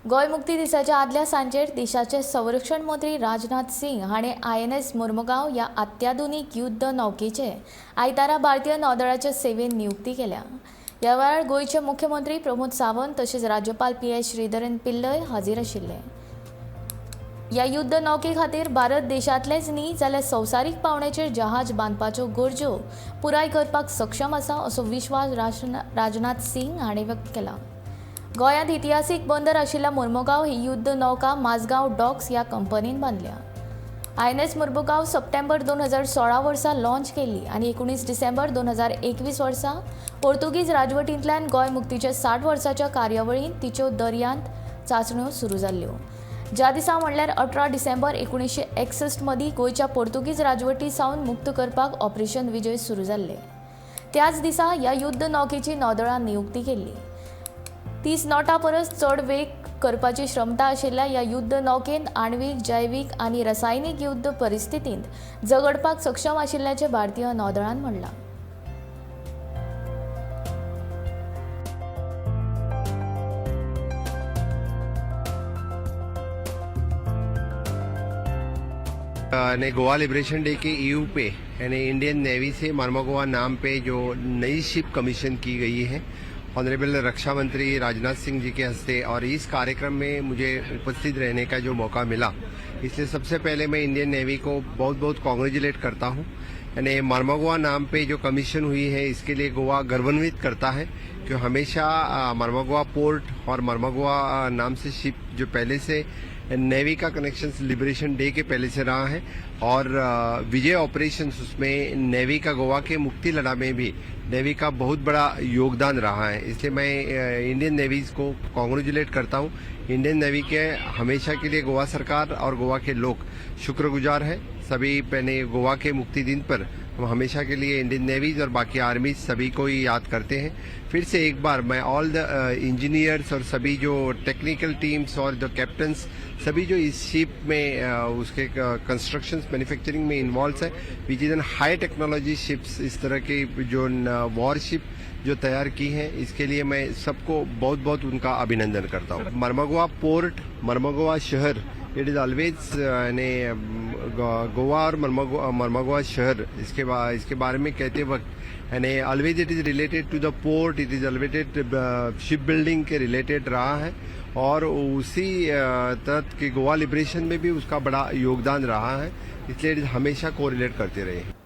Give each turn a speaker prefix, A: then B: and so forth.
A: गोंय मुक्ती दिसाच्या आदल्या सांजेर देशाचे संरक्षण मंत्री राजनाथ सिंग हाणें आयएनएस मोर्मुगांव ह्या अत्याधुनीक युद्ध नौकेचे आयतारा भारतीय नौदळाच्या सेवेन नियुक्ती केल्या. ह्या वेळार गोंयचे मुख्यमंत्री प्रमोद सावंत तशेंच राज्यपाल पी.एस. श्रीधरन पिल्लय हाजीर आशिल्ले. ह्या युद्ध नौके खातीर भारत देशांतलेच न्ही जाल्यार संवसारीक पावंड्याचेर जहाज बांदपाच्यो गरजो पुराय करपाक सक्षम आसा असो विश्वास राजनाथ सिंग हांणी व्यक्त केला. गोंयांत इतिहासीक बंदर आशिल्ल्या मोर्मुगांव ही युद्ध नौका माझगांव डॉक्स ह्या कंपनीन बांदल्या. आयएनएस मोर्मुगांव सप्टेंबर 2016 वर्सा लॉन्च केल्ली आनी 19 डिसेंबर 2021 वर्सा पोर्तुगीज राजवटींतल्यान गोंय मुक्तीच्या 60 वर्साच्या कार्यावळींत तिच्यो दर्यांत चांचण्यो सुरू जाल्ल्यो. ज्या दिसा म्हणल्यार 18 डिसेंबर 1961 मदीं गोंयच्या पोर्तुगीज राजवटी सावन मुक्त करपाक ऑपरेशन विजय सुरू जाल्लें, त्याच दिसा ह्या युद्ध नौकेची नौदळान नियुक्ती केल्ली. 30 नॉटा परस चड वेग करपाची क्षमता आशिल्ल्या ह्या युद्ध नौकेन आण्वीक, जैवीक आनी रसायनीक युद्ध परिस्थितींत झगडपाक सक्षम आशिल्ल्याचें भारतीय नौदळान म्हणलां.
B: ने गोवा लिबरेशन डे के ईव पे यानी इंडियन नेवी से मर्मागोवा नाम पे जो नई शिप कमीशन की गई है, ऑनरेबल रक्षा मंत्री राजनाथ सिंह जी के हस्ते, और इस कार्यक्रम में मुझे उपस्थित रहने का जो मौका मिला, इसलिए सबसे पहले मैं इंडियन नेवी को बहुत बहुत कॉन्ग्रेचुलेट करता हूं. यानी मर्मागोवा नाम पे जो कमीशन हुई है, इसके लिए गोवा गर्वान्वित करता है कि हमेशा मर्मागोवा पोर्ट और मर्मागोवा नाम से शिप जो पहले से नेवी का कनेक्शन लिबरेशन डे के पहले से रहा है और विजय ऑपरेशंस, उसमें नेवी का गोवा के मुक्ति लड़ा में भी नेवी का बहुत बड़ा योगदान रहा है. इसलिए मैं इंडियन नेवीज को कॉन्ग्रेचुलेट करता हूं. इंडियन नेवी के हमेशा के लिए गोवा सरकार और गोवा के लोग शुक्रगुजार हैं. सभी पहले गोवा के मुक्ति दिन पर हम हमेशा के लिए इंडियन नेवीज और बाकी आर्मी सभी को ही याद करते हैं. फिर से एक बार मैं ऑल the engineers और सभी जो टेक्निकल टीम्स और जो कैप्टन्स, सभी जो इस शिप में उसके कंस्ट्रक्शन, मैन्युफैक्चरिंग में इन्वॉल्व है, which is an high technology ships, इस तरह के जो वॉर शिप जो तैयार की है, इसके लिए मैं सबको बहुत बहुत उनका अभिनंदन करता हूँ. मर्मागोवा पोर्ट, मर्मागोवा शहर, it is always यानी गोवा और मर्मागोवा शहर, इसके बारे में कहते वक्त यानी always it is related to the port, it is always ship building K related रहा है और उसी तहत कि गोवा लिबरेशन में भी उसका बड़ा योगदान रहा है. इसलिए हमेशा कोरिलेट करते रहे.